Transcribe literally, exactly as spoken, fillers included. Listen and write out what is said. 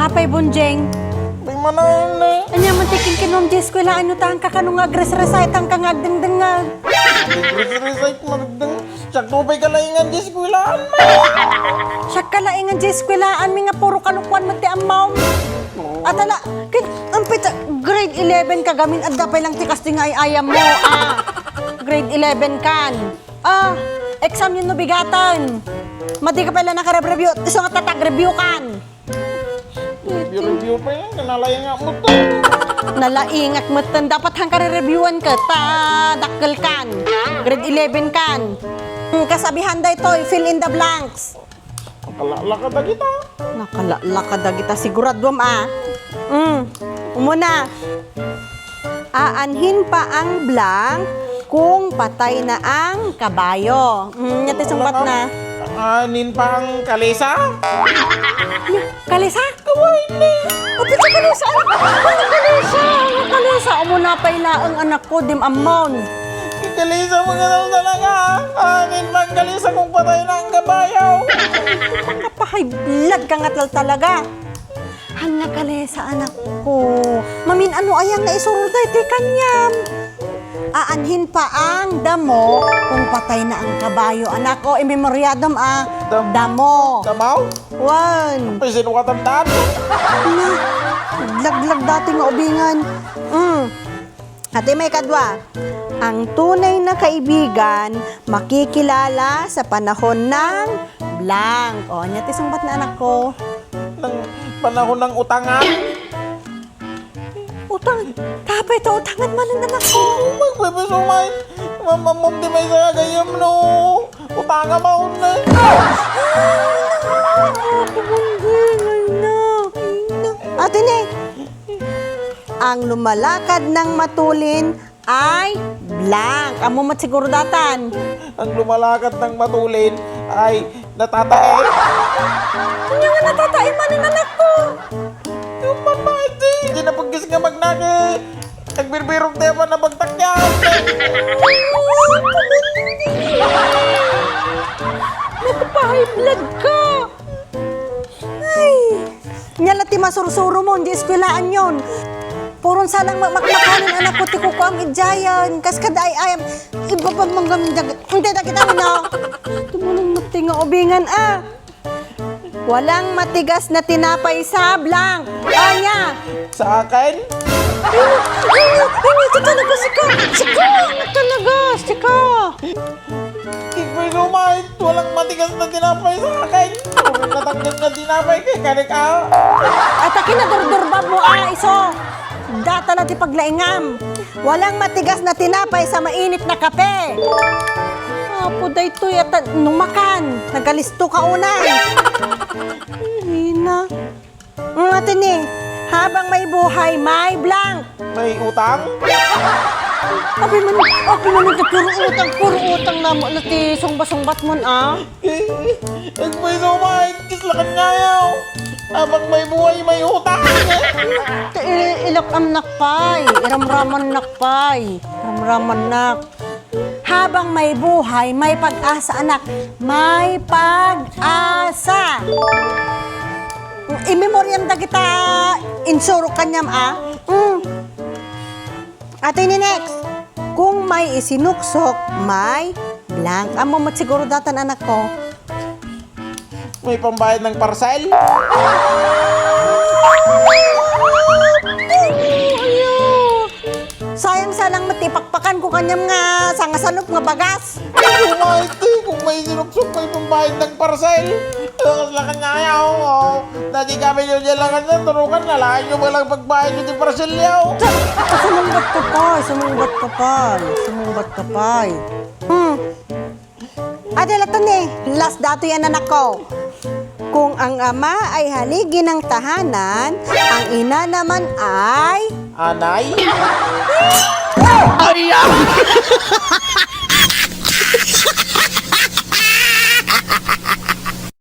Apay, Bonjeng? Di man, eh. Ania man ti kinkinuam di eskwelaanyo, ta saan ka kano nga agresresaytang ka nga agdengdengngeg? Agresresay, magdeng. Siak pay kalaingan di eskwelaanmi. Siak kalaingan di eskwelaanmi nga puro kalokoan met ti ammom. Oo. At ala, kin-, ampay ta, grade eleven ka gamin, adda pay lang ti kastoy nga ay-ayammo, ah. Grade eleven kan. Ah, examyo no bigaten. Madi ka pay la nakarebreview, isu nga tatag-review kan. Review, review pa yan. Nalaingak mo to. Nalaingak mo to. Dapat saan ka re-reviewan ka. Ta, dakkel kan. Grade eleven kan. Hmm, kasabihan daytoy, fill in the blanks. Nakalala ka dagita. Nakalala ka dagita. Siguraduam, ah. Hmm. Umuna. Aanhin pa ang blank kung patay na ang kabayo. Hmm, ania ti sungbatna? Aanhin pa ang kalesa? Kalesa? Awan, eh. Apay ti kalesa? Ano kalesa? Ano kalesa? Amo na pay laeng, anakko, dim ammon. Kalesa, maganaw talaga. Aanhin pa ang kalesa kung patay na ang kabayo. Makapahay blood ka nga tal-, talaga. Saan nga kalesa, anakko? Mamin-ano aya nga isuror daytoy kaniam? Aanhin pa ang damo kung patay na ang kabayo, anakko. Imemoryadam, ah. Dam-, damo. Damaw? Wen. Apay, sino ka tandaan? Na, laglag daytoy nga ubingan. Mm. Iti maikadua, ang tunay na kaibigan makikilala sa panahon ng blank. O, ania ti sungbatna, anakko? Ng panahon ng utangan? Utang? Apay ta utangan manen, anakko? Magbibisumay. Mamamom di may sa gayam, no? Utanga maun na. Ate ni, ang lumalakad ng matulin ay blank. Ammo met siguro datan. Ang lumalakad ng matulin ay natatae. Ania nga natatae manen, anakko? Yung pamaiti. Di na pagkis nga magnaki. Nagbirbirong tayo pa na bagtak yan. Nagpa-high blood ka. Ay, ania la ti masursuro mo, di eskwelaanyon. Puron salang ma-, makmakanen, anakko, ti kukuam idiayen. Kas kada ay-ayam, ibabam mong gamdag. Hindi na kita, no? Tumulong mo, tinga ubingan, ah. Walang matigas na tinapay sa blank. Ania? Sa akin? Ania, ania, ania, ito talaga, sika, sika, ano talaga, sika. Di pwede umahit. Walang matigas na tinapay sa akin. Puro natanggal na tinapay kay karik, ah. At akin na durdurbab mo, ah, iso. Data na ti paglaingam. Walang matigas na tinapay sa mainit na kape. Apo, daytoy, at numakan. Nagalisto ka unay. Ina. Mm, ate ni, habang may buhay, may blank. May utang? Abi man, abi man ito, puro utang, puro utang na mo, na ti sungba-sungbat mo, ah. Eh, eh, may sumahit, kislakan nga yaw. Habang may buhay, may utang. Ti, i-, ilak-am nakpay, iramraman nakpay, iramraman nak. Habang may buhay, may pag-asa, anak. May pag-asa. Imemoryam dagita insurok kaniam, ah. Mm. Ate ni next, kung may isinuksok, may blank. Ammo met siguro datan, anakko. May pambayad ng parcel? Sayang, salang met ti ipakpakan ko kaniam nga sangasalup nga bagas. Ay, kumain ti, kung may sinuksok, may pambayad ng parcel. Lakas-lakan nga kaya, oh, oh. Dati kami nyo dyan lang, ano, turukan na, lahat nyo ba lang pagbayad nyo di parcel nyo? Sumungbat ka pa, sumungbat ka pa, sumungbat ka pa. Hmm. Ate, lato ni, last dato yan, anakko. Kung ang ama ay haligi ng tahanan, ang ina naman ay... Anay? Ay, ah!